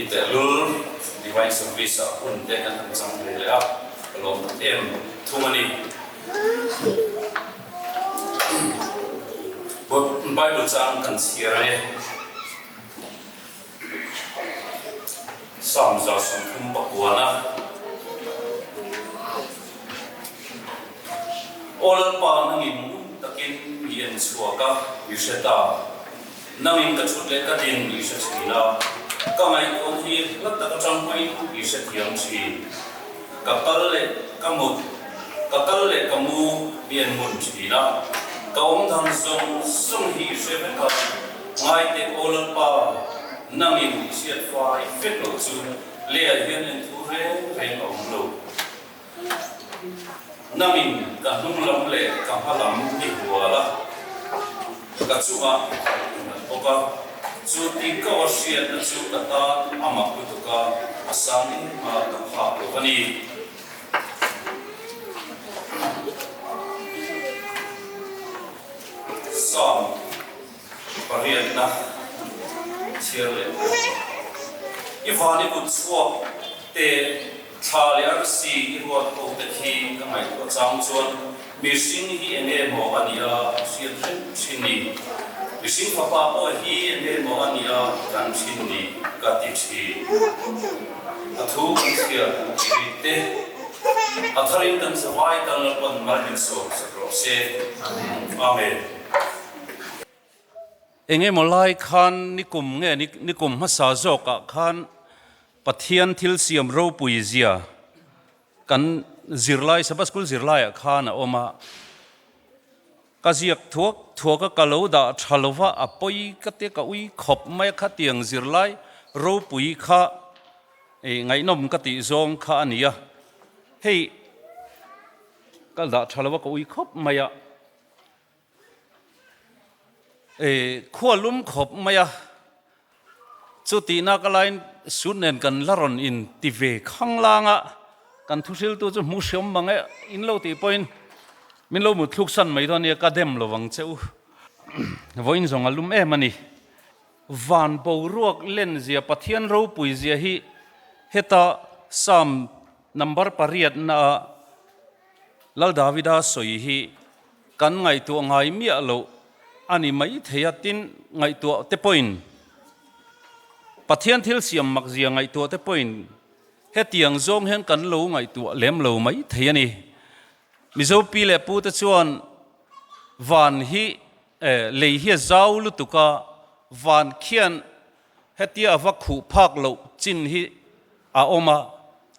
Ni tehlul Divine Service ah hun te kan han chang ve leh a, ka lawm tak em thung a ni. Bible chang kan chhiar a ni. Psalm 139. Aw Lalpa, nangin ngun takin mi en chhuak a, mi hre ta. Nangin ka thut leh ka din i hre thin a, ka ngaihtuahna hi hla tak atang pawhin i hre thiam thin. Ka kal leh ka mut, ka kal leh ka mu mi en ngun thin a, ka awm dang zawng zawng hi i hre vek a, ngaiteh aw Lalpa, nangin i hriat fai vek loh chu leiah hian en thu reng reng a awm lo. Nangin ka hnung lam leh ka hma lam i hual a, ka chungah i thawk i nghat bawk a, chu ti ka aw hriatna chu ka tan a mak lutuk a, a sang em a ka phak lo a ni. Psalm pariatna chhiar leh tur. I van i kut chhuak te. Thla leh arsi i ruat ho te khi ka ngaihtuah chang chuan mihring hi eng nge maw a nia hriat reng thin ni. Mihring fapa pawh hi eng nge maw a nia kan thin ni ka ti thin. A thu kan chhiar ri te a tharin kan zavai tan Lalpan mal min sawm sak rawh se. Amen. Engemaw lai khan nikum nge nikum hmasa zawkah khan Pathian thil siam ropui zia kan zirlai Sabbath School zirlaiah khan a awm a, ka ziak thuak thuak a, ka lo dah tha lo va, a pawi ka tia ka ui khawp mai a, khatiang zirlai ropui kha ngaihnawm ka tih zawng kha a ni a, hei ka dah tha lo va ka ui khawp mai a. Khua lum khawp mai a, chutihna ka laiin suit nen kan la rawn in ti ve khang lang a, kan thuhriltu chu hmu hriam mang e, in lo tih pawhin min lo mutthluk san mai dawn nia, ka dem lo vang che u. Vawiin zawng a lum em a ni. Van boruak len zia, Pathian ropui zia hi heta Psalm number pariatna ah Lal Davida sawi hi kan ngaihtuah ngai miah loh a ni mai thei a, tin ngaihtuah te pawhin Pathian thil siam mak zia ngaihtuah te pawhin hetiang zawng hian kan lo ngaihtuah lem lo mai thei a ni. Mizo pi leh pu te chuan van hi lei hi a zau lutuk a, van khian hetia a va khuh phak loh chin hi a awm a,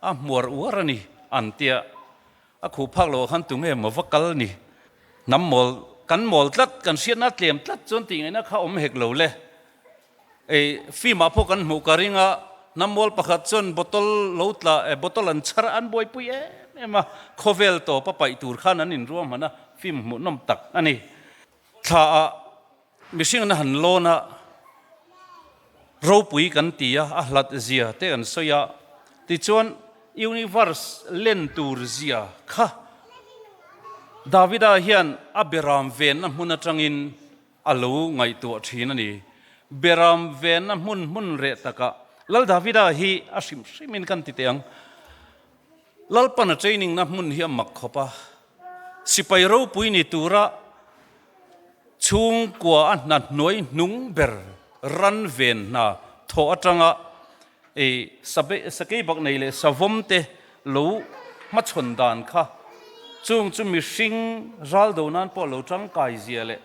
a hmuar uar a ni an tia. A khuh phak loh ah khan tunge maw va kal ni? Hnam mawl, kan mawl tlat, kan hriatna tlem tlat chuan tih ngaihna kha awm hek lo le. Ei, film ah pawh kan hmuh ka ring a, hnam mawl pakhat chuan bottle lo tla, eh bottle an chhar a, an buaipui em em a, khawvel tawp a paih tur khan an inruahman a, film hmuhnawm tak a ni. Thla ah mihring an han lawn a, ropui kan ti a, a hlat zia te kan sawi a, tichuan universe len tur zia kha Davida hian a beram venna hmun atangin a lo ngaihtuah thin a ni. Beram venna hmun hmun reh takah Lal Davida hi a hrim hrimin kan ti teh ang. Lalpana training na hmun hi a mak khawp a, sipai ropui ni tura chhungkua a hna hnuai hnung ber ran ven hna thawh atanga ei sakei bak nei leh savawm te lo hmachhawn dan kha chung chu mihring ral do nan pawh lo tangkai zia leh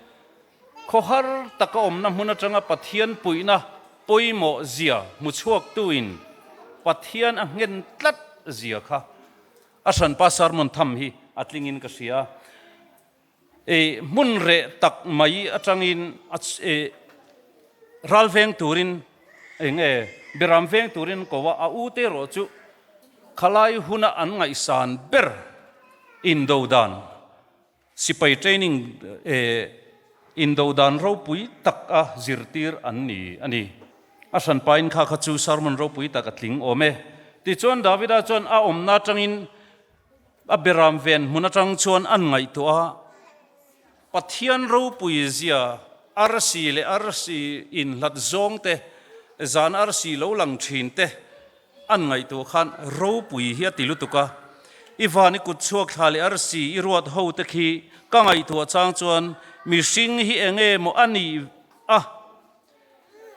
khawhar taka awmna hmun atanga Pathian puihna pawimawh zia hmuchhuaktuin Pathian a nghen tlat zia kha a hranpa sermon tham hi a tlingin ka hria. E hmun reh tak mai atangin e ral veng turin eng nge beram veng turin ko a, a u te erawh chu khalai huna an ngaihsan ber indo dan Sipai training indo dan ropui tak a zirtir an ni a ni. A hranpain kha kha chu sermon ropui tak a tling awm e. Tichuan Davida chuan a awmna atangin a beram ven hmun atang chuan an ngaihtuah a, Pathian ropui zia arsi leh arsi inhlat zawng te. zan arsi lo lang thin te an ngaihtuah khan ropui hi a ti lutuk a. I van i kut chhuak thla leh arsi i ruat ho te khi ka ngaihtuah chang chuan mihring hi enge maw a nih a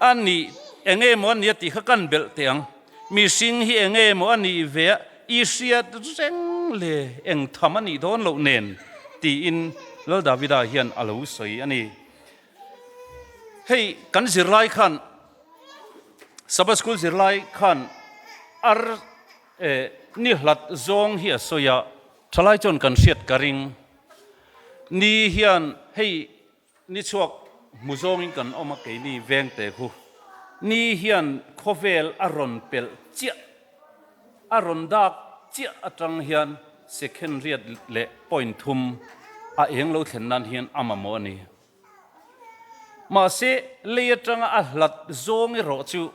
a nih enge maw a nia tih kha kan belh teh ang. Mihring hi enge maw a nih ve a i hriat reng le eng tham a nih dawn loh nen tiin Lal Davida hian a lo sawi a ni. Hei kan zirlai khan Sabbath School zirlai khan ar eh ni hlat zawng hi a sawi a, thalai chuan kan hriat ka ring. Ni hian hei ni chhuak hmu zawngin kan awm a keini veng te khu. Ni hian khawvel a rawn pelh chiah, a rawn dak chiah atang hian second riat leh point thum a eng lo thlen nan hian a mamawh a ni. Mahse, lei atanga a hlat zawng erawh chu,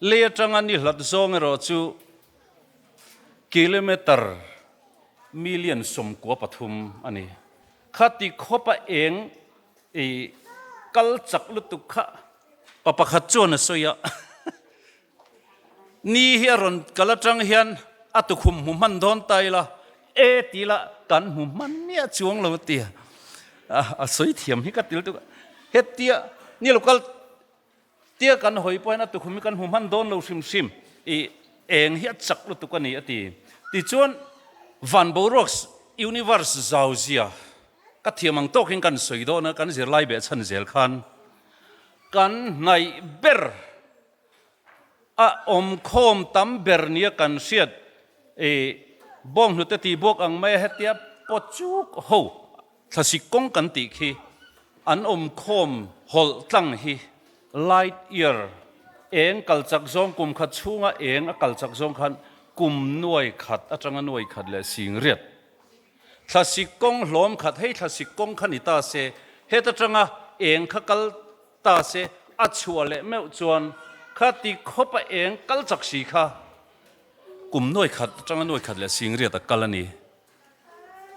lei atanga ni hlat zawng erawh chu kilometer million 13 a ni. Khati khawpa eng i kal chak lutuk kha pa pakhat chuan a sawi a. Ni hi a rawn kal atang hian a tukhum hmu hman dawn ta ila, e ti ila kan hmu hman miah chuang lo tia a sawi thiam hi ka ti lutuk a. Hetia ni lo kal tia kan hawi pawh hian a tukhum hi kan hmu hman dawn lo hrim hrim i eng hi a chak lutuk a ni a ti. Tichuan van boruak universe zau zia ka thiam ang tawkin kan sawi dawn a, kan zirlai behchhan zel khan kan hnaih ber A awmkhawm tam ber nia kan hriat i bawnghnute tih buak ang mai a hetia pawchuk ho thlasik kawng kan tih khi an awmkhawm hawlh tlang hi light year eng kal chak zawng kum khat chhunga eng a kal chak zawng khan kum nuai khat atanga nuai khat leh sing riat thlasik kawng hlawm khat hei thlasik kawng kha ni ta se heta tanga eng kha kal Ta se, a chhuah leh meuh chuan kha ti khawp a eng kal chak si kha kum nuai khat atanga nuai khat leh sing riat a kal a ni.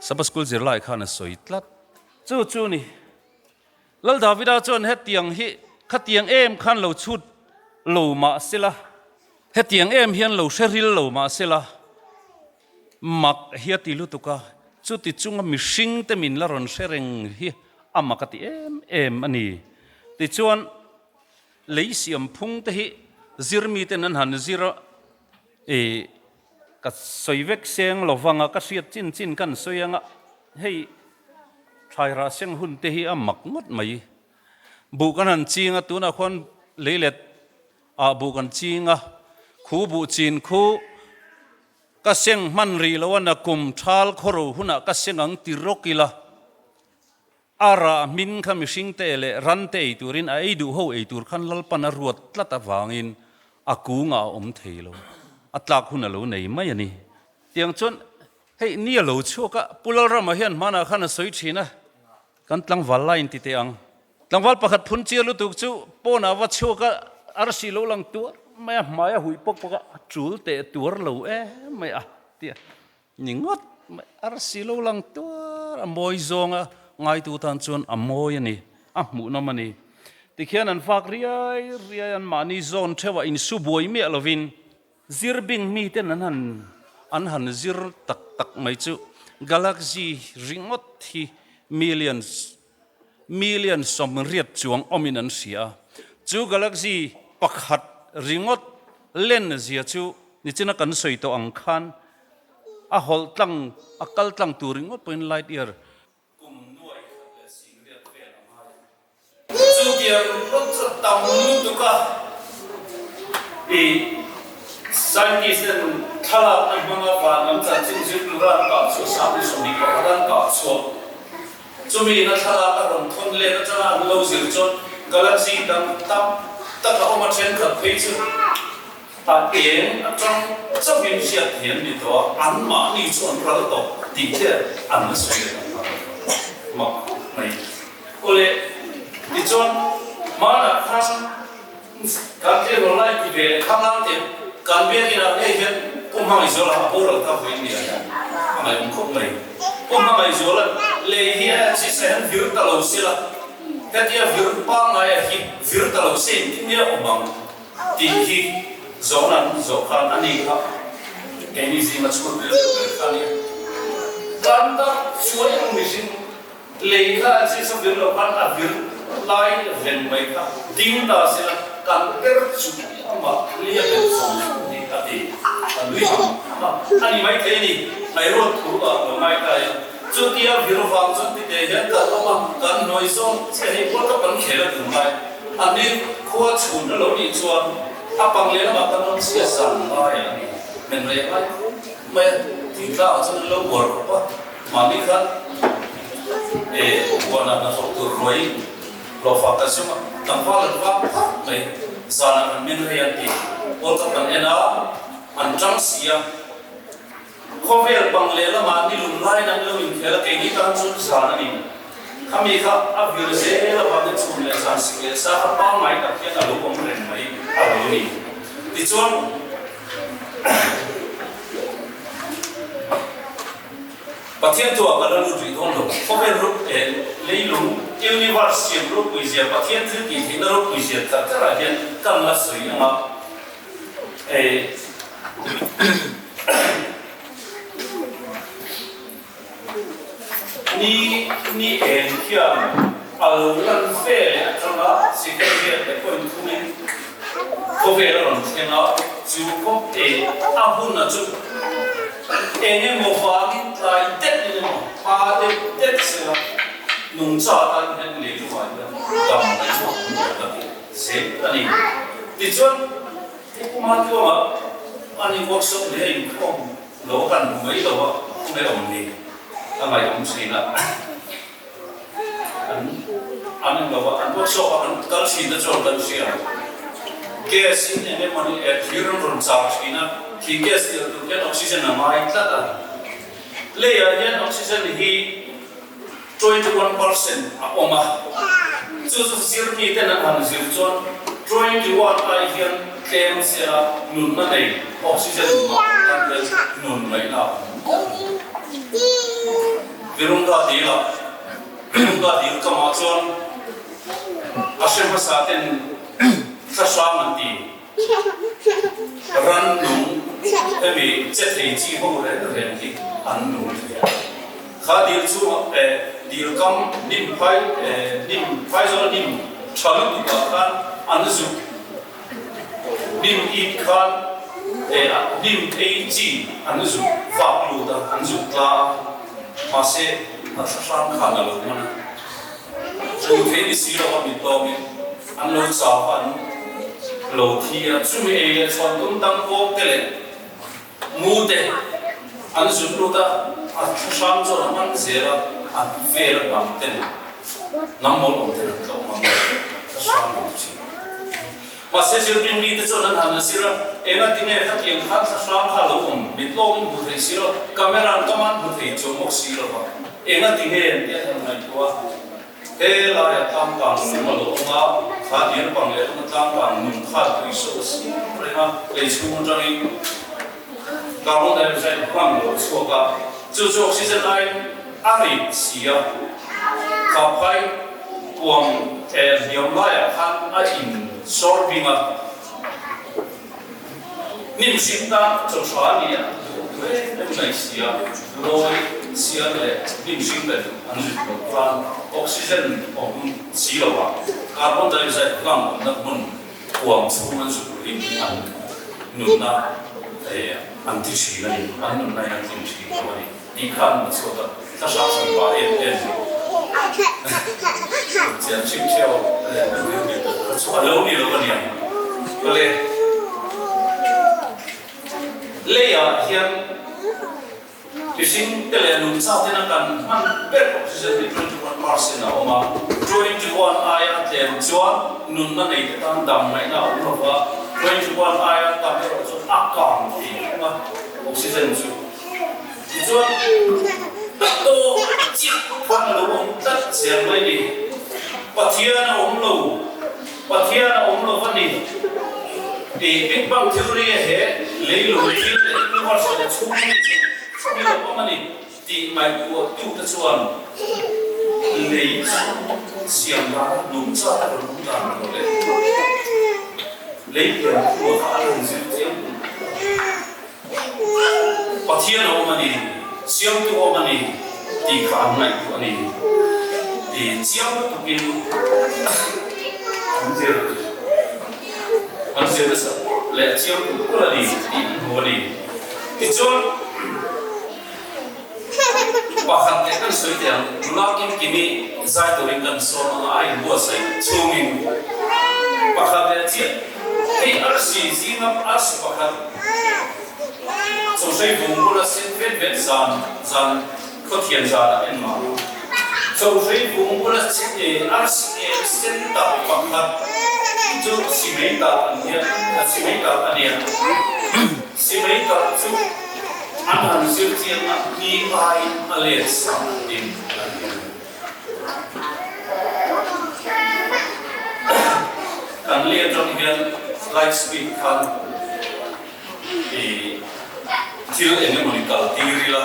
Sabbath School zirlai khan a sawi tlat. Chu chu ni. Lal Davida chuan hetiang hi khatiang em khan lo chhut lo mah sela, hetiang em hian lo hre ril lo mah sela, Mak hi a ti lutuk a, chuti chunga mihring te min la rawn hre reng hi a mak a ti em em a ni. Tichuan, lei siam phung te hi zir miten an han zir a, ih, ka sawi vek seng lo vang a, ka hriat chin chin kan sawi ang a, hei thlai rah seng hun te hi a mak ngawt mai. Buh kan han ching a, tunah khuan leilet ah buh kan ching a, khu buh chin khu Ka seng hman rih lo a na kum thal khawro hunah ka seng ang ti rawk ila, a rah hmin kha mihring te leh ran te ei turin a ei duh ho ei tur khan Lalpan a ruat tlat avangin a kungah a awm thei lo, a tlak hun a lo nei mai a ni. Tiang chuan hei ni a lo chhuak a, Pu Lalrama hian hmanah khan a sawi thin a, Kan tlangval lai in ti teh ang. Tlangval pakhat phun chiar lutuk chu pawnah va chhuak a, arsi lo lang tuar mai a, hmai a huih pawk pawk a, a tul teh tuar lo em mai a ti a, ni ngawt mai, arsi lo lang tuar a mawi zawng a, ngaitu tan chuan a mawi a ni, a hmuhnawm a ni. Tikhian an fak riai riai an mahni zawn theuhah insu buai miah lovin Zir bing miten an han an han zir tak tak mai chu galaxy ringawt hi millions million sawmriat chuang awmin an hria a. Chu galaxy pakhat ringawt len zia chu nichina kan sawi tawh ang khan a hawlh tlang a kal tlang tur ringawt pawhin light year Kum nuai khat leh singriat vel a ngai a. Chutiang rawt chu a tam lutuk a, i scientist ten thlalakna hmanga van lam chanchin zir tura an kah chhuah 21 an kah chhuah. Chumi ina thlalak a rawn thawn let atanga an lo zir chuan galaxy dang tam tak a awm a thenkhat phei chu A eng atang chauhin hriat thei an ni tawh a, anmahni chu an ral tawh tih te an la sawi leh ang a, mak khawp mai. Awle, tichuan hmanah khan kan tleirawl lai ti ve leh khanglang te kan biakin ah ngei hian Pu Hmangaihzuala a boral ta vawiin ni ah hian a ngaihawm khawp mai. Pu Hmangaihzuala lei hi a chisa hian vir ta lo sila, hetia vir pangngai ah hi vir ta lo se engtin nge a awm ang? Tih hi zawhna an zawh khan a ni kha keini zinga chhut rilru ber kha a ni a. Kan tak chuai ang mihring lei kha an sisa vir loh khan a vir lai reng mai kha ding ta sela kan per chu amah lia ber chawm chu a ni a ti. A nui ham ham a, a ni maithei a ni, ngaihruat thu ah lo ngai ta e. Chutia vir vang chuan tite hian kan awm a, kan hnuai zawn chiah hei World Cup kan khel a tum lai. A ni khua chhun a lo nih chuan a pang leh lamah kan awm chiah zan lai a ni. Men rei a ngai khum mai a, thingtlang ah chuan an lo uar khawp a, mahni khan e huanah hnathawk tur ruai hlawhfa kan sum a, tlangval an vang phawt mai, zanah kan men rei an ti. World Cup kan en a, an tang si a. Khawvel bang leh lamah ni lum laiin an lo inkhel a, keini tan chuan zan a ni. Khami kha a vir zel avangin chhun leh zan sik leh sa kha pangngai tak hian a lo awm reng mai a lo ni. Tichuan, Pathian thuah ka la lut rih dawn lo. Khawvel rup eh leilung, universe, siam ropui zia, Pathian thil tih theihna ropui zia khat khatah hian kan la sawi ang a. Ni ni eng hian a lo lan ve leh atanga second hian te pawhin thumin khawvel a rawn thleng a, chu khawp e a huna chu eng emaw vangin tlai det in emaw hma deuh det sela nungcha tan hian lei lungah hian dam mai emaw ka ti zel a ni. Tichuan. Pu Kuma Tluanga a ni workshop leh a inkhawm lo a kan hmu mai lo a, khawnge awm ni a ngaihawm thin a, an an en lo a, an workshop a kan kal thin te chuan kan hria ang. Gas in eng emaw ni eh thir an rawn char thin a, khi gas tel tur khian oxygen a ngai tlat a, leiah hian oxygen hi 21% a awm a, chu chu zirmi ten an han zir chuan 21 ai hian tlem sela nunna nei oxygen mah tan hian nun ngaihna a awm bawk a ni. Virunga dil ah Virunga dil kamah chuan a hre hmasa ten thla hrang an ti. Rannung hemi che thei chi ho reng reng hi an nung thei a. Kha dil chungah eh dil kam hnim phai eh hnim phaizawl hnim tha lutuk ah khan an zuk hnim it khan eh hnim ei chi an zuk vak lut a, an zuk tla a, mahse a thlahrang khan a lo man a. Chu thei ni si lova mit tawngin an lo chau a, an lo thi a, chumi ei leh chhuan tum dang kawng te leh mu te an zut lut a, a thu hrang chuan a man zel a, a vel a hnam ten hnam mawl awm ten an tlawh ngam lo, thla hrang lo thin. Mahse zirtir mite chuan an han zir a, enga tinge khatiang khan thla hrang kha lo awm, mit lawngin hmu thei si lo, camera an kam an hmu thei chuang bawk si lo va, enga tinge an tih a han ngaihtuah a, he laia tlangkang nung a lo awm a, kha dir pang leh lama tlangkang nung kha tui so a siam reng a, lei chhung atangin carbon dioxide hman lo a chhuak a, chu chu oxygen aiin a rit si a, kha phai. Kuang eh hliam laiah khan a in sawr bing a, hnim hring tan chaw tha a ni a, duh duh em em mai si a, lawi sial leh hnim hring leh an zut loh khan oxygen awm si lo a, carbon dioxide hlang awmna hmun kuang chhung an zut luhin an nunna eh an ti thin a ni, an nunna in an tling thin lo a ni. Tih kha an chhuak a, thla hrang hran pah em em chian hrim hreu chu a lo ni lo a niang. Awle, leiah hian mihring te leh nungcha tena kan hman ber oxygen hi 21% a awm a, 21 aia tlem chuan nunna nei te tan dam ngaihna a awm lo va, 21 aia tam erawh chuan a kang thei thung a oxygen chu. Tichuan, a tawp chiah khan a lo awm tlat zel mai ni. Pathian a awm lo, Pathian a awm lo va ni. Tih Big Bang Theory a he leilung thil leh universe leh chhung mi chu mi lo awm a ni tih ngaihtuah tu te chuan lei chu siam dan nungcha te rawn awm dan tur leh. Lei pian thu a kha an han zir chiang duh a. Pathian a awm a ni, Siamtu a awm a ni tih kha an ngaihtuah a ni tih chiang lutukin an zir an zir nasa leh chiang tulh tulh a ni tih an hmu a ni. Tichuan. Pakhat leh kan sawi teh ang, nula kim kimi zai turin kan sawm anga a inbuatsaih chhungin pakhat leh chiah hei arsi zinga arsi pakhat Chawhhrei vung bula sen vet vet zan zan khawthian zanah en mah Chawhhrei vung bula arsi em sen tak pakhat chu simei tak an nia simei tak a nia simei tak chu An han zir chiangna ni aiin a let sang in an hmu. Kan li atang hian light speed khan i thil eng emawni kal tir ila,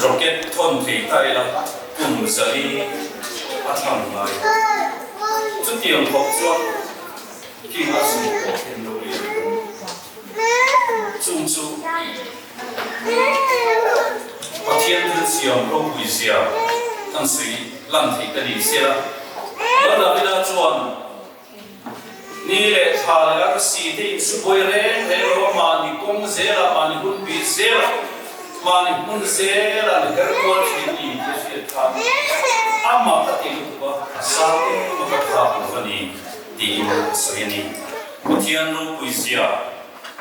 rocket thawn thei ta ila kum zali a thlang ngai. Chutiang khawp chuan king a zuk pawh hian lo lian ang. Chung chu Pathian thil siam ropui zia kan sawi lan theih ka ni sia. Lal Davida chuan, Ni leh thla leh arsi te insubuai reng reng lo a, mahni kawng zelah, mahni hun bih zelah, mahni hmun zelah ni her kual thin ni tih a hriat khan amah ka ti lutuk a, a sang em a ka phak lo a ni tiin a sawi a ni. Pathian ropui zia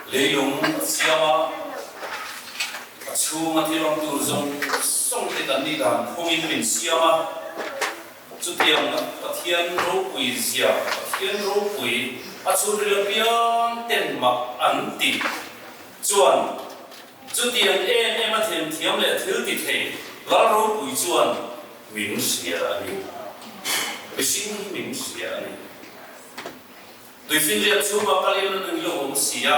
leilung a siam a, a chhunga thil awm tur zawng zawng te kan nih dan phungin min siam a, chutiang Pathian ropui zia, Pathian ropui a chhunril apiang ten mak an ti chuan chutiang em em a themthiam leh thil ti thei Lal ropui chuan min hria a ni, mihring hi min hria a ni. Tuifinriat chhungah kal ila nang i lo awm si a,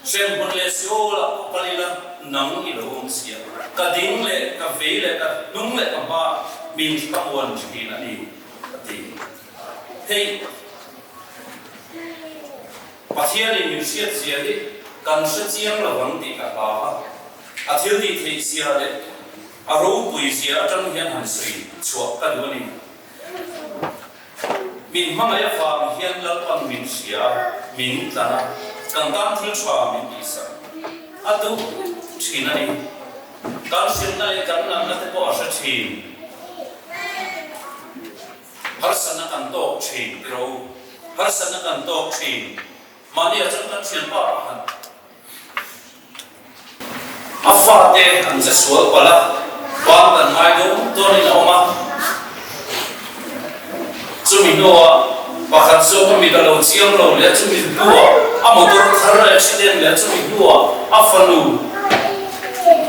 hremhmun leh Seol-ah pawh kal ila nang i lo awm si a, ka ding leh ka vei leh ka hnung leh ka hma min thlamuan thin a ni, a ti. Hei, Pathianin min hriat zia hi kan hre chiang lo ang tih ka hlau a, a thil tih theih zia leh a ropui zia atang hian han sawi chhuah ka duh a ni. Min hmangaih avang hian Lalpan min hria a, min tlan a, kan tan thil tha min tihsak a duh thin a ni. Kan hrilhna leh kan natna te pawh a hre thin. Harsatna kan tawk thin ti rawh u. Harsatna kan tawk thin. Mahni ah chuan kan thianpa pakhat. A fate an che sual palh a, ban kan ngai dawn dawnin a awm a. Chumi hnuah pakhat zawk a mit a lo chiang lo leh a, chumi hnuah a motor thar a accident leh a, chumi hnuah a fanu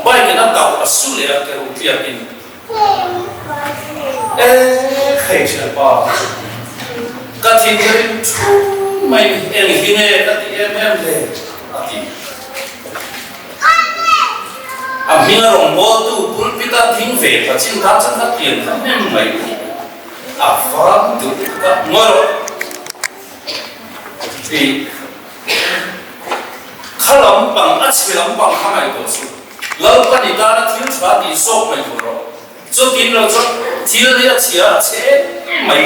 bike in a tauh a su leh a, ke ruh tliakin. Eee khei thianpa ka thinrim thum mai eng hi nge ka ti em em le a ti. A hming a rawn bawltu pulpit a ding ve kha chin tan chuan ka pian kha hnem mai a van duh ka ngawi rawh tih kha lampang a chhe lampang kha ngaihtuah suh. Lalpa ni tana thil tha tih zawk mai tur rawh. Chutin lo chuan thil hi a chhia a chhe em mai.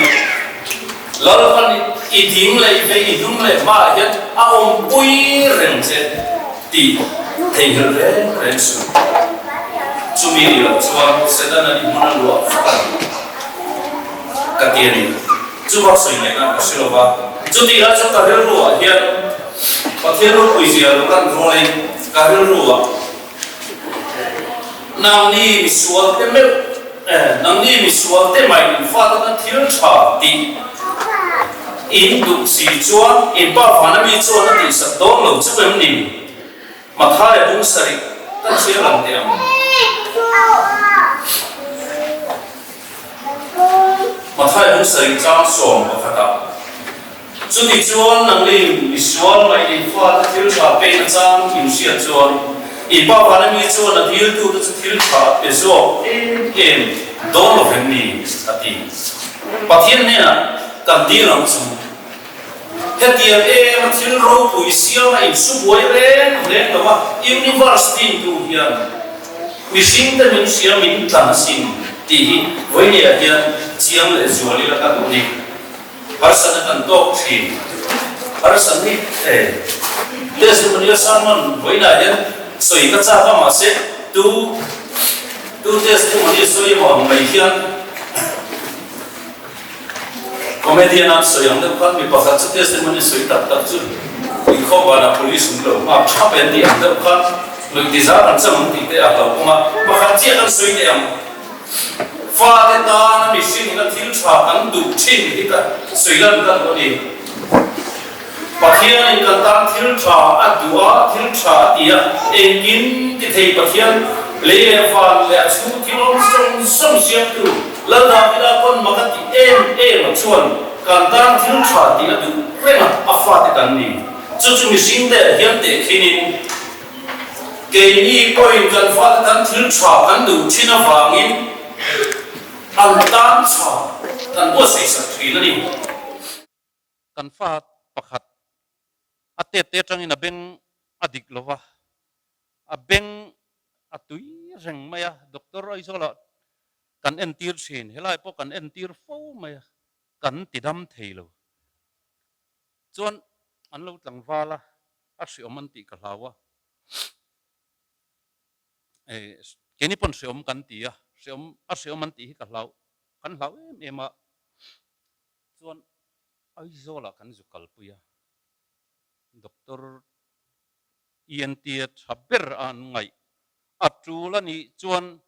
Lalpa ni i ding leh i vei i hnung leh hmaah hian a awmpui reng che tih theihnghilh reng reng suh. Chumi ni loh chuan Setana ni hmun a luah vak a ni ka ti a ni. Chubak sawi ngaihna ka hre lo va. Chutih lai chuan ka rilruah hian Pathian ropui zia lo lan rualin ka rilruah nangni misual te meuh eh nangni misual te mai in fate tan thil tha tih in duh si chuan in pa vana mi chuan a tihsak dawn lo chu em ni? Mathaia bung sarih kan chhiar lang teh ang. Mathaia bung sarih chang sawm pakhatah Chuti chuan nangni misual mai in fate thil tha pek a chang in hriat chuan i pa vana mi chuan a diltute chu thil tha pe zawk em em dawn lo vem ni? a ti. Pathian hnenah kan dil ang chu. Hetiang em a thil ropui siam a insu buai reng reng lo a, Universe dintu hian mihring te min hria min tlan asin tih hi vawinia hian chiang leh zual ila ka duh ni. Harsatna kan tawk thin. Harsat hi e testimonial sermon vawiinah hian sawi ka chak a mahse tu tu testimony sawi emaw ang mai hian comedian an sawi ang deuh khan mi pakhat chu testimony sawi tak tak chu inkhawm vanah police an lo nghak thap e an tih ang deuh khan nuih ti zar an chang ang tih te a hlauhawm a pakhat chiah kan sawi teh ang. Fate tana mihringina thil tha kan duh thin hi ka sawi lan ka duh a ni. Pathianin kan tan thil tha a duh a, thil tha a ti a, engkim ti thei Pathian, lei leh van leh a chhung thil awm zawng zawng siamtu Lal Davida pawn mak a ti em em a chuan kan tan thil tha tih a duh reng a, a fate kan ni. Chu chu mihringte hian tehkhinin Keini pawhin kan fate tan thil tha kan duh thin avangin an tan tha kan buatsaih sak thin a ni. Kan fa pakhat a tet te atangin a beng a dik lo va, a beng a tui reng mai a, Doctor Aizawlah kan entir thin, helai pawh kan entir fo mai a, kan ti dam thei lo. Chuan an lo tlangval a, a hreawm an tih ka hlau a, eh keini pawn hreawm kan ti a, hreawm a hreawm an tih hi ka hlau, kan hlau em em a, chuan Aizawlah kan zu kalpui a, Doctor ENT a tha ber a an ngaih a tul a nih chuan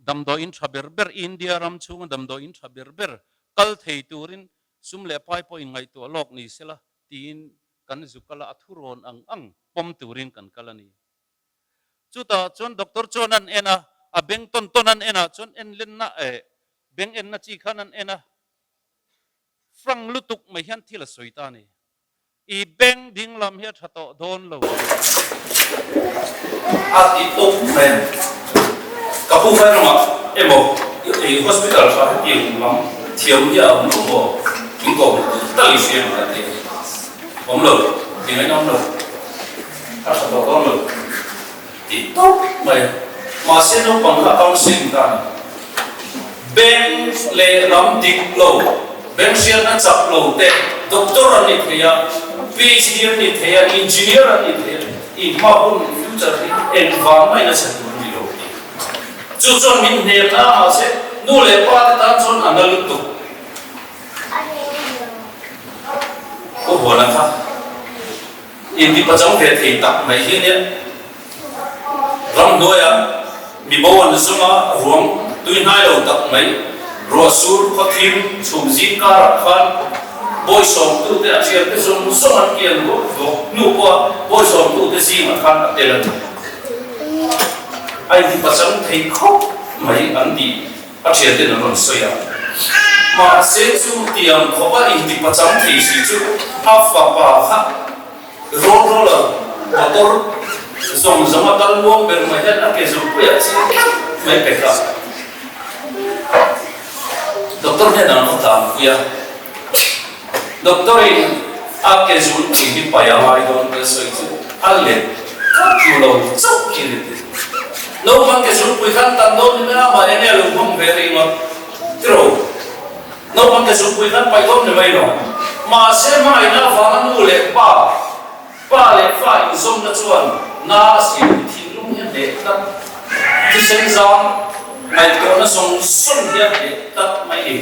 Damdawiin tha ber ber, India ram chhunga damdawiin tha ber ber kal thei turin sum leh pai pawh inngaihtuah lawk ni sela tiin kan zu kal a, a thurawn ang ang pawm turin kan kal a ni. Chutah chuan doctor chuan an en a, a beng tawn tawn an en ah chuan en lenna eh beng enna chi khan an en a, frank lutuk mai hian thil a sawi ta a ni. I beng ding lam hi a tha tawh dawn lo. A ti tawp mai a. Ka pu vai ramah emaw i hospital tha hetiang lam thiam hi a awm lo maw? Min kawm tal i hria ang a ti a. Awm lo, tingain awm lo. A tha tawh dawn lo. Ti tawp mai a. Mahse naupang kha counselling ta a ni. Beng leh lam dik lo, beng hriatna chak lo te doctor an ni thei a, PhD an ni thei a, engineer an ni thei a, i hma hun future hi engvang mahin a chhe tur a ni lo tih. Chu chuan min hnem na mahse nu leh pa te tan chuan a na lutuk. Pu Huana kha inti pachang ve thei tak mai hi a nia. Ramhnuaia mi bo an zawng a, ruang tui hnai lo tak mai, ruah sur khawthim chhum zing karah khan bawisawmtute a thiante zawng zawng an kian ruak ruak hnu pawha bawisawmtute zingah khan a tel a ni. A inti pachang thei khawp mai an tih a thianten an rawn sawi a. Mahse chu tiang khawpa inti pachang thei si chu a fapa kha Road roller motor zawng zawng a kal muang ber mai hian a ke zawngpuiah chiang tlat mai pek a. Doctor hnenah an va tlanpui a, Doctor in a ke zunpui hi pai a ngai dawn tih a sawi chu a let tlat tlu lo chauh khi a ni tih. Naupang ke zunpui khan tan dawn ni mai a, mahni enge a lo hmang ve ringawt tiraw. Naupang te zukpui khan paih dawn ni mai lo. Mahse hmangaihna avanga nu leh pa, pa leh fa inzawmna chuan na a siam hi thinlung hi a hneh tlat. Thisen zam ngaihtuahna zawng zawng hi a hneh tlat mai ni.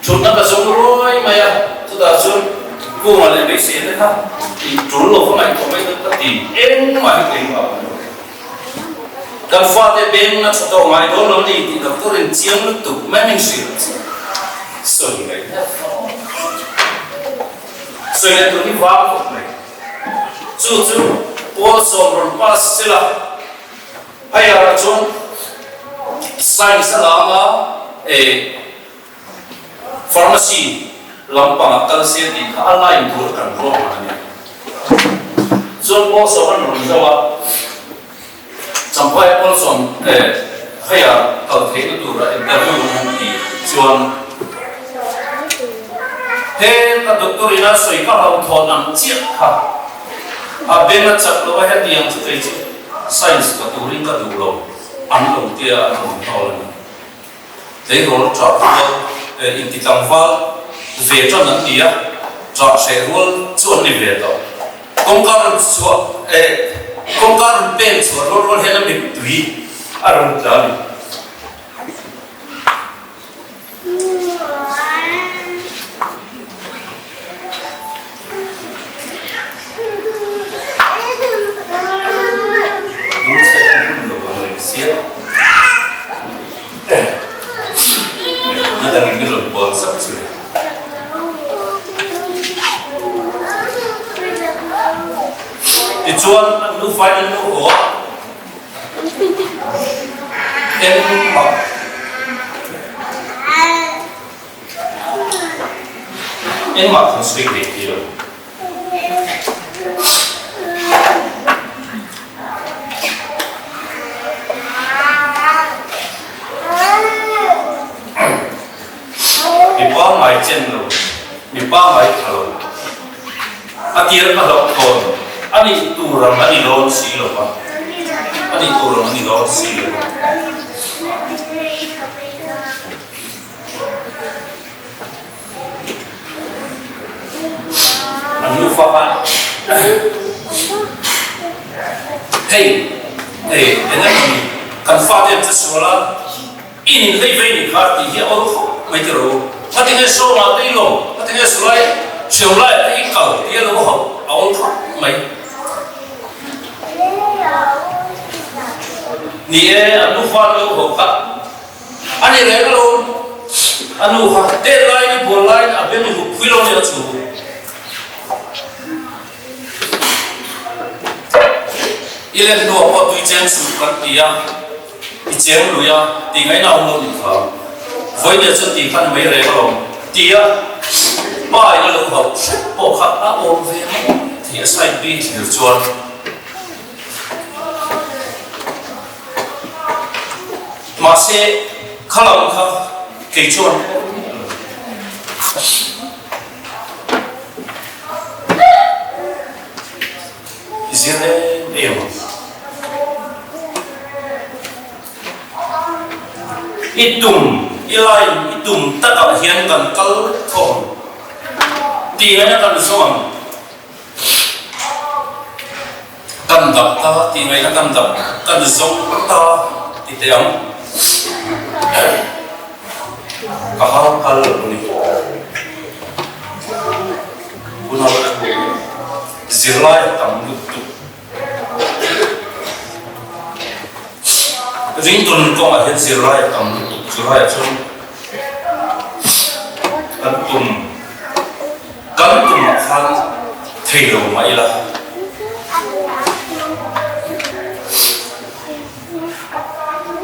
Thutna ka zawng ruai mai a, chutah chuan Kunga leh Beisei te kha tih tul lo va ngaihtuah mai dawn ka ti. Engmah hi keimah a awm lo. Kan fate beng a tha tawh ngai dawn lo ni tih doctor in chiang lutuk mai min hrilh chu sawi ngaih hneh fo. Sawi leh tur hi vang khawp mai. Chu chu pawl sawm rawn pass sela hei arah chuan science a lam a eh Pharmacy lampangah kal se tih kha a line tur kan ruak hman a ni. Chuan pawl sawm an rawn zo a, Champhai pawl sawm eh heia kal theihna tura interview an han tih chuan. Heta doctor ina sawi ka hlauhthawn ang chiah kha a beng a chak lo a, hetiang chu kei chu science ka turin ka duh lo an lo tia an rawn hnawl a ni. Tleirawl ṭah rual inti tlangval ve ṭan an ni a, ṭah hreh rual chu an ni ve tawh. Kawngka rawn chhuah eh kawngka rawn pen chhuah rual rual hian a mittui a rawn tla a ni. Tichuan an nufain an nu haw a. Engmah engmah kan sawi ve thei lo. Mi pangngai chen lo, mi pangngai tha lo. A tir ka hlauh thawn a nih tur ang a ni dawn si lo va, a nih tur ang a ni dawn si lo va. An nufa khan hei hei eng emaw ni kan fate an che sual a. I nin hlei vei ni kha tih hi a awl khawp mai tiraw u. Ngati nge sawmah te i lawm, ngati nge sulai hriau laiah te i kal tih a lo hauh a awl khawp mai. Ni e, an nu fa lo hauh kha a ni reng alawm. A nu kha tet laiin i bual laiin a beng hup phui lo nia chu. I len hnuah pawh tui cheng suh kan ti a. I cheng lui a, tih ngaihna awm lo nih kha. Vawinia chuan tih kha ni mai reng alawm ti a, pa in a lo hauh hrep pawh kha a awm ve mai thei a side B thlir chuan. Mahse kha lam kha kei chuan ka awm miah lo. I zir em em ang. I tum, i line, i tum takah hian kan kal thawk ang. Tih ngaihna kan zawng ang. Kan dap ta tih ngaihna kan dap, kan zawng ta ti teh ang. Ka hau kal lo a ni. Unau thu zirlai a tam lutuk. Ringtun kawngah hian zirlai a tam lutuk. Chulaiah chuan kan tum kan tumah khan thei lo mah ila.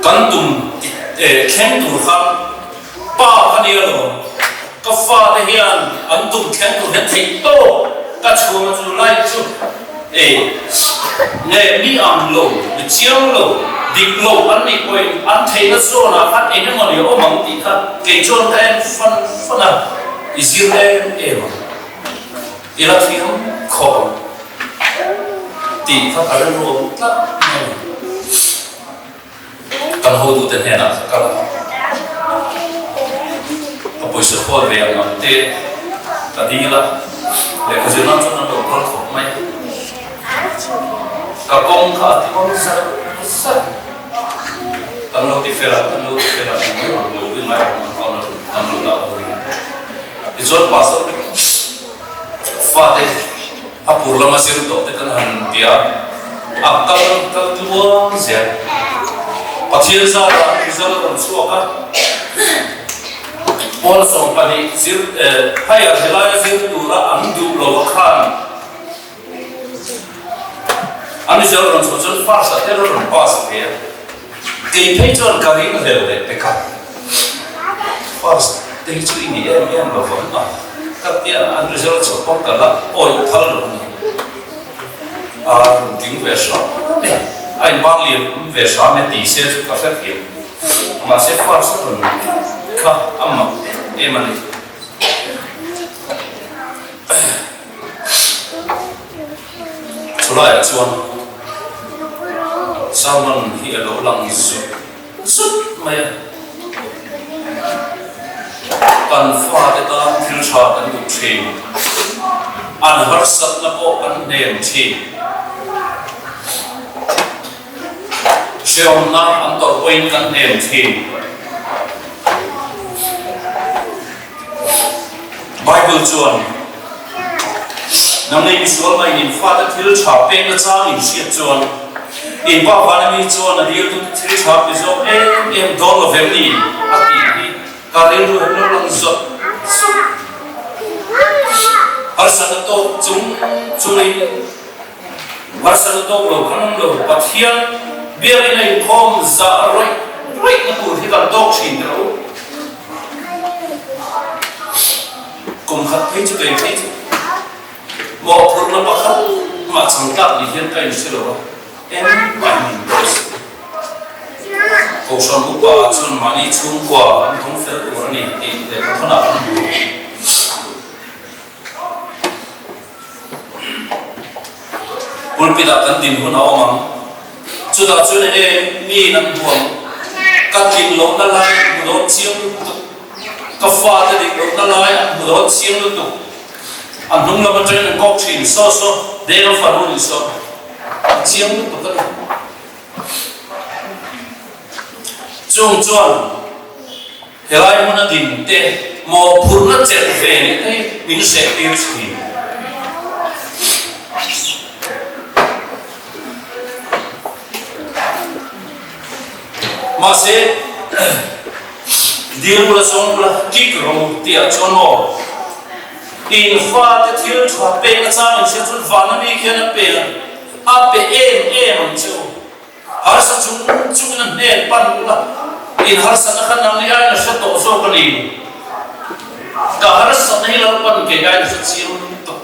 Kan tum thleng tur khan pa ka ni alawm. Ka fate hian an tum thleng tur hian theih tawk ka chhuang a chu lai chu e nge mi ang lo, mi chiang lo, dik lo an nih pawhin an theihna zawnah khan eng emaw ni a awm ang tih kha kei chuan ka en fan fan a, i zir em em ang, i la thiam khawp ang tih kha ka rilru awm tlat mai a ni. Kan hotute hnenah ka kal a, ka pawisa khawl ve ang ang te ka dil a, lehkha zir nan chuan an lo kal khawp mai a, ka kawng kha a ti awl zar zar, kan lo ti fel a, kan lo ti fel a, engmah rawn buaipui ngai lo ang khan an lo dah tur a ni. Tichuan pastor fate A pur lama zir tawh te kan han ti a, a kal kal tluang zel. Pathian zarah result a rawn chhuak a, Pawl 12 zir higher helaia zir tura an duh lo a khan an result a rawn chhuah chuan first ah te a rawn pass ve a, kei phei chuan ka ring hlel leh pek a, first te hi chu i ni em em lo vang a. Ka tia an result chhuah pawh ka la awih phal lo a ni. A rawn tling ve hram e, a inbar lian ve hram e tih se chu ka hre thiam. Mahse first a rawn kha a mak em em a ni. Chulaiah chuan sermon hi a lo lang zut zut mai a. Kan fate tan thil tha kan duh thin. An harsatna pawh kan hnem thin. Hreawmna an tawrh pawhin kan hnem thin. Bible chuan, Nangni misual mai in fate thil tha pek na chang in hriat chuan, in pa vana mi chuan a diltu te thil tha pe zawk em em dawn lo vem ni? a tih hi ka rilru he lo lang zawt zawt. Harsatna tawk chung chungin harsatna tawk lo khan awm lo, Pathian biakin a inkhawm zah rawih rawihna tur hi kan tawk thin teh u. Kum khat phei chu kei phei chu mawhphurhna pakhat mah chang tlak ni hian ka inhre lo a, engmah in min pawh si. Kohhran upa chuan mahni chhungkua an thawng fel tur a ni tih lehkhathawnah kan hmu. Pulpit-ah kan din hun a awm ang. Chutah chuan enge miin an hmu ang? Ka tlin lohna lai an hmu dawn chiang lutuk. Ka fate dik lohna lai an hmu dawn chiang lutuk. A hnung lam atangin an kawk thin, Saw saw, deng a fanu ni saw. A chiang lutuk a ni. Chung chuan helai hmuna din te mawhphurhna chelh ve leh te hi min hreh tir thin. Mahse, dil bula zawng bula kik ro tih ah chuan maw in fate thil tha pek achang in hria chuan vana mi khian a pe ang. A pe em em ang che u. Harsa chung chungin a hnen pan ula, in harsatna kha nang i aiin a hre tawh zawk a ni. Ka harsatna hi Lalpan kei aiin a hre chiang lutuk.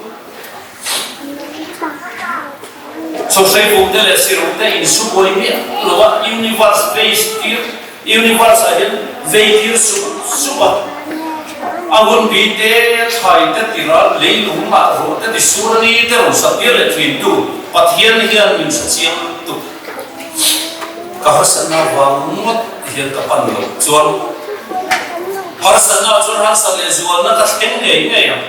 Chawhhrei buk te leh siruk te insu buai miah lo a, universe base tir Universe ah hian vei tir sup sup a, a hun bi te, thlai te tira leilung mah ruah te ti sur a ni te rawn sat tir leh thin tu Pathian hian min hre chiang lutuk. Ka harsatna vang ngawt hian ka pan loh chuan harsatna chuan harsat leh zualna ka thleng ngei ngei ang.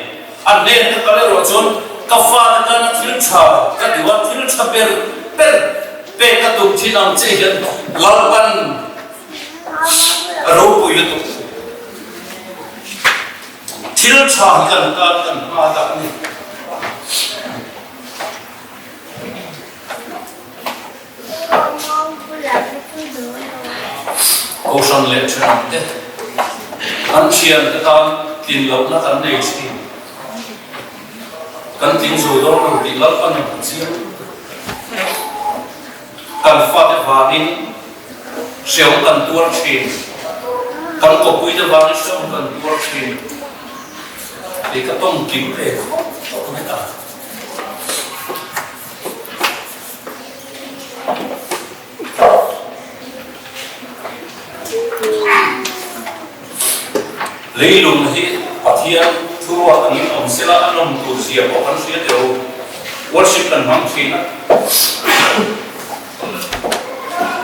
A hnen ka kal erawh chuan ka fate tana thil tha ka duh a, thil tha ber ber pek ka tum thin ang che hian Lalpan a ropui lutuk. Thil tha hi kan tan kan hma dah a ni. Kohhran leh thenawmte kan thiante tan tlin lohna kan nei thin. Kan tling zo dawn lo tih Lalpan a hmu chiang. Kan fate vangin hreawm kan tuar thin. Kan kawpuite vangin hreawm kan tuar thin. Kei ka tawng kim ve khawp tawh mai ta. Leilung hi Pathian thuruat angin awm sela a nawm tur zia pawh kan hria teh u. Worship kan hmang thin a.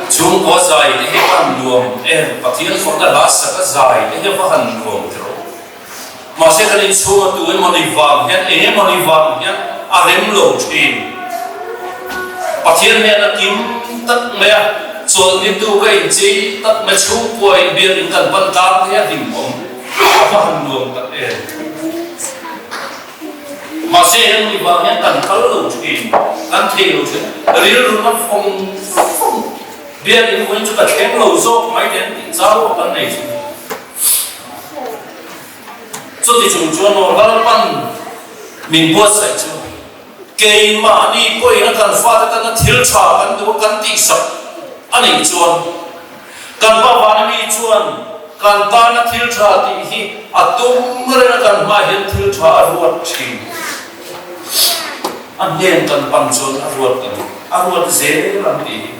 Chhungkua zai te hi a han nuam em? Pathian fakna hla sak a zai te hi a va han nuam teh rawh. Mahse kan inchhung a tu emawni vang hian eng emawni vang hian a rem lo thin. Pathian hian a kim tak mai a, chawlhnitu ka inchei tak mai chhungkua in biakinn kan pan tlang te hi a hlimawm a va han nuam tak em. Mahse emawni vang hian kan kal lo thin, kan thei lo thin, rilruna fawng fawng biakinn vawiin chu ka thleng lo zawk mai te an tih chau a kan nei thin. Chuti chung chuan aw Lalpan min buatsaih chu keimahni pawhin a kan fate tana thil tha kan duh a kan tihsak a nih chuan kan Pa vana mi chuan kan tana thil tha tih hi a tum reng a kan hmaah hian thil tha a ruat thin. A hnen kan pan chuan a ruat ang, a ruat zel ang tih hi.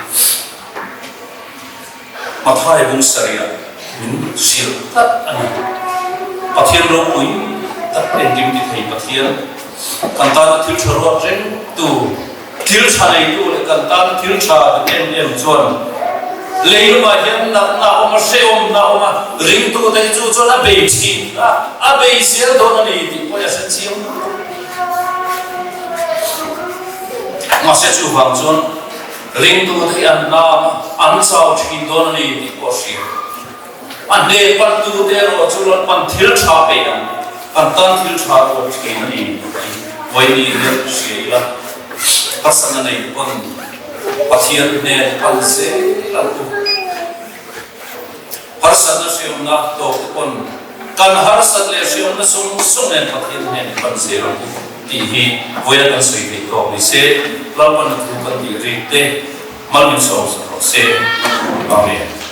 Mathai bung sarih min hrilh tlat a ni. Pathian ropui tak engkim ti thei Pathian, kan tana thil tha ruat reng tu. Thil tha neitu leh kan tan thil tha duh em em chuan lei lamah hian natna a awm a, hrehawmna a awm a, ringtute hi chu chuan a bei thin a, a bei zel dawn a ni tih pawh hi a hre chiang lutuk. Mahse chuvang chuan ringtute hi an nam a, an chau thin dawn a ni tih pawh a hria. A hne pantute erawh chu Lalpan thil tha pe ang, kan tan thil tha ruat thin a ni tih vawiin hian hria ila, harsatna nei pawn Pathian hnen pan zel ang u. Harsatna hriamna tawk te pawn kan harsat leh hriamna sawng sawng nen Pathian hnen pan zel ang u tih hi vawiina kan sawi theih tawk ni se, Lalpan a thu kan tih rik te mal min sawm sak rawh se. Amen.